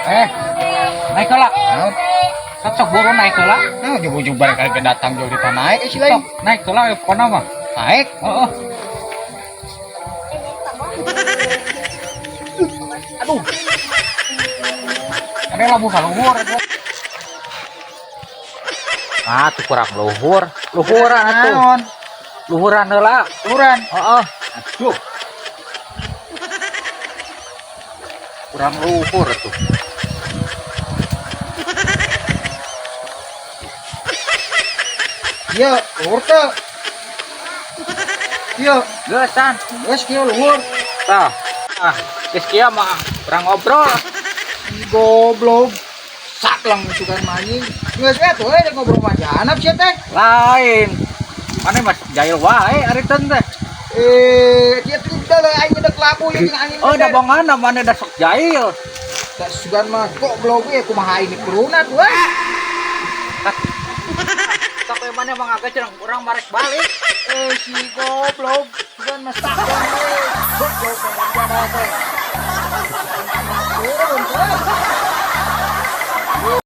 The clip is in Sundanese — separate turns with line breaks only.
Naik heula.
Naon?
Sok sok buru naik heula.
Nah, ujug-ujug bareng kali datang jauh di naik si lain.
Sok naik heula ya pokona mah.
Naik.
Heeh.
Aduh,
Ada labuh ka luhur. Ah, tuh kurang luhur. Luhuran atuh.
Naon?
Luhuran heula.
Luhuran.
Heeh.
Aduh.
Kurang luhur tuh.
Iya, luhur teh. Iya,
Geus.
Geus kieu luhur.
Tah. Ah, geus kieu mah kurang ngobrol.
Si goblok. Sak lang sugan anjing. Geus we atuh we ngobrol mah janap sia teh.
Lain. Mana mas jahil wae ari teh.
Eh, dia tuh udah lah aing ngedek labu ya jeung angin.
Oh, da bongan mana da sok jahil.
Da sugan mah goblok we kumaha ini kuruna tuh we.
Tapi mana mah ngagak cenah urang marek balik.
Eh, si goblok sugan mah sak we. Goblok ngomong jana teh. Turun tuh.